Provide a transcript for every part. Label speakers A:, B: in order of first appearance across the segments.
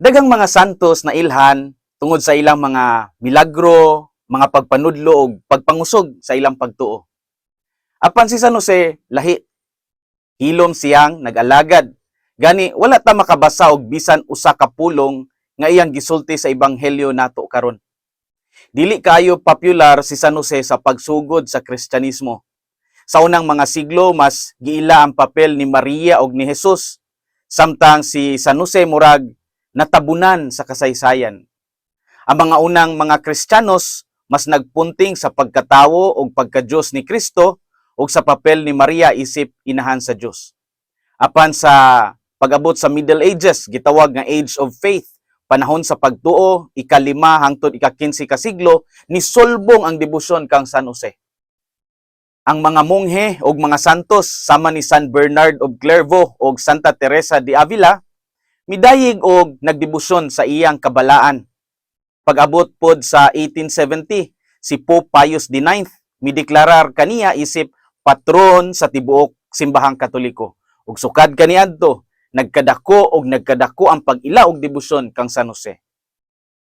A: Daghang mga santos na ilhan tungod sa ilang mga milagro, mga pagpanudlo ug pagpangusog sa ilang pagtuo. Apan si San Jose lahi. Hilom siyang nag-alagad. Gani wala ta makabasa og bisan usa ka pulong nga iyang gisulti sa ebanghelyo nato karon. Dili kaayo popular si San Jose sa pagsugod sa Kristyanismo. Sa unang mga siglo, mas giila ang papel ni Maria og ni Jesus, samtang si San Jose murag natabunan sa kasaysayan. Ang mga unang mga Kristiyanos mas nagpunting sa pagkatawo ug pagka-Dios ni Kristo ug sa papel ni Maria isip inahan sa Dios. Apan sa pag-abot sa Middle Ages, gitawag nga Age of Faith, panahon sa pagtuo, 5 hangtod 15 ka siglo, nisulbong ang debosyon kang San Jose. Ang mga monghe ug mga santos sama ni San Bernard of Clairvaux ug Santa Teresa de Avila midayig og nagdebosyon sa iyang kabalaan. Pag-abot pod sa 1870, si Pope Pius IX mideklarar kaniya isip patron sa tibuok simbahang Katoliko. Ug sukad kaniadto, nagkadako og nagkadako ang pag-ila og debosyon kang San Jose.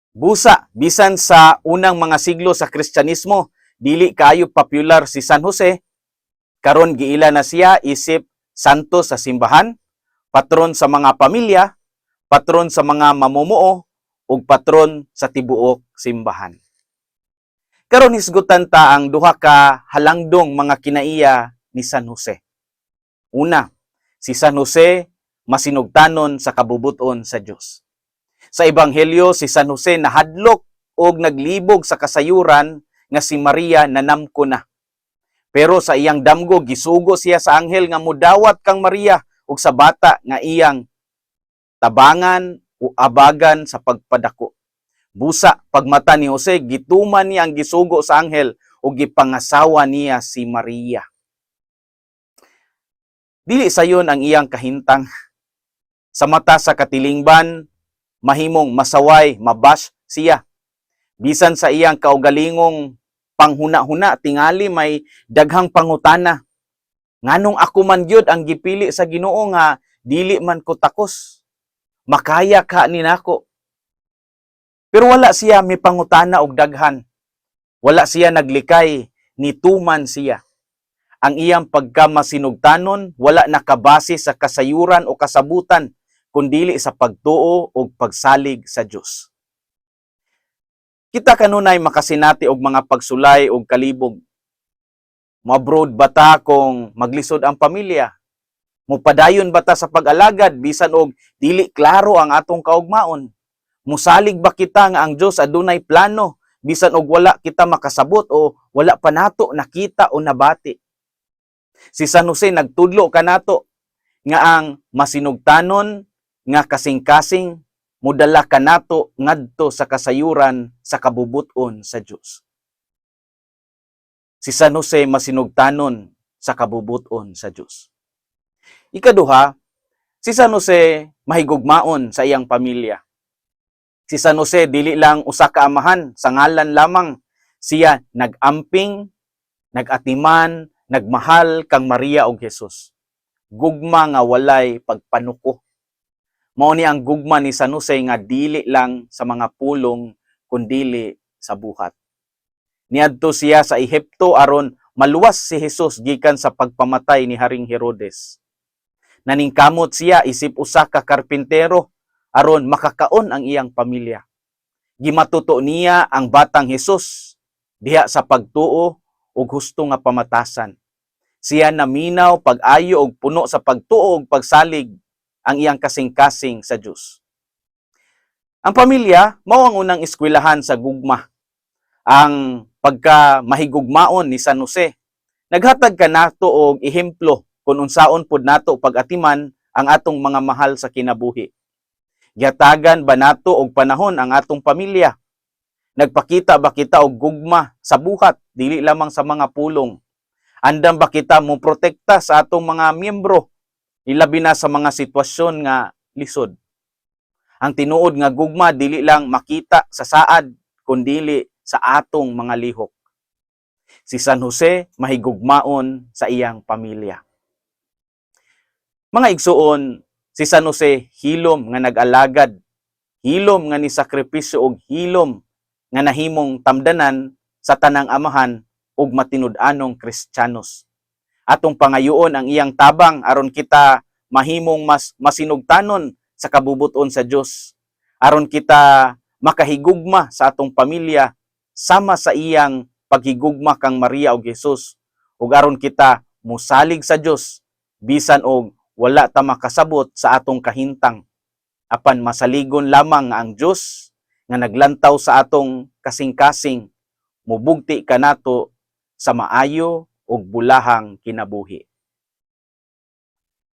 A: Busa, bisan sa unang mga siglo sa Kristyanismo, dili kaayo popular si San Jose, karon giila na siya isip santo sa simbahan, patron sa mga pamilya, patron sa mga mamumuo, ug patron sa tibuok simbahan. Karon hisgutan ta ang duha ka halangdong mga kinaiya ni San Jose. Una, si San Jose masinugtanon sa kabubuton sa Dios. Sa Ebanghelyo, si San Jose nahadlok og naglibog sa kasayuran nga si Maria nanamko na. Pero sa iyang damgo, gisugo siya sa anghel nga mudawat kang Maria ug sa bata nga iyang tabangan o abagan sa pagpadako. Busa, pagmata ni Jose, gituman niya ang gisugo sa anghel ug gipangasawa niya si Maria. Dili sayon ang iyang kahintang. Sa mata sa katilingban, mahimong masaway, mabash siya. Bisan sa iyang kaugalingong panghuna-huna, tingali may daghang pangutana. Nganong ako man gyud ang gipili sa Ginoo nga dili man ko takos? Makaya ka ni nako? Pero wala siya mipangutana og daghan. Wala siya naglikay, nituman siya. Ang iyang pagkamasinugtanon wala nakabase sa kasayuran o kasabutan, kundili sa pagtuo ug pagsalig sa Dios. Kita kanunay makasinati og mga pagsulay og kalibog. Moabroad ba ta kung maglisod ang pamilya? Mupadayon ba ta sa pag-alagad bisan og dili klaro ang atong kaugmaon? Musalig ba kita nga ang Dios adunay plano bisan og wala kita makasabot o wala pa nato nakita o nabati? Si San Jose nagtudlo kanato nga ang masinugtanon nga kasing-kasing mudala kanato ngadto sa kasayuran sa kabubuton sa Dios. Si San Jose masinugtanon sa kabubuton sa Dios. Ikaduha, si San Jose mahigugmaon sa iyang pamilya. Si San Jose dili lang usa ka amahan sa ngalan lamang. Siya nag-amping, nag-atiman, nagmahal kang Maria ug Jesus. Gugma nga walay pagpanuko. Mao ni ang gugma ni San Jose nga dili lang sa mga pulong kundili sa buhat. Niadto siya sa Ehipto aron maluwas si Jesus gikan sa pagpamatay ni Haring Herodes. Naningkamot siya isip usa ka karpintero aron makakaon ang iyang pamilya. Gimatuto niya ang batang Jesus diha sa pagtuo ug husto nga pamatasan. Siya naminaw pag-ayo og puno sa pagtuo ug pagsalig ang iyang kasing-kasing sa Dios. Ang pamilya mao ang unang eskwelahan sa gugma. Ang pagka mahigugmaon ni San Jose naghatag kanato og ehemplo kung unsaon pod nato pag-atiman ang atong mga mahal sa kinabuhi. Gihatagan ba nato og panahon ang atong pamilya? Nagpakita ba kita og gugma sa buhat, dili lamang sa mga pulong? Andam ba kita mo protekta sa atong mga miyembro, ilabi na sa mga sitwasyon nga lisod? Ang tinuod nga gugma dili lang makita sa saad, kundili sa atong mga lihok. Si San Jose mahigugmaon sa iyang pamilya. Mga igsuon, si San Jose hilom nga nag-alagad, Hilom nga nisakripisyo og hilom nga nahimong tamdanan sa tanang amahan ug matinud-anong Kristiyanos. Atong pangayoon ang iyang tabang aron kita mahimong mas masinugtanon sa kabubuton sa Dios. Aron kita makahigugma sa atong pamilya sama sa iyang paghigugma kang Maria ug Jesus, ug aron kita musalig sa Dios bisan og wala ta makasabot sa atong kahintang, apan masaligon lamang nga ang Dios nga naglantaw sa atong kasing-kasing mubugti kanato sa maayo ug bulahang kinabuhi.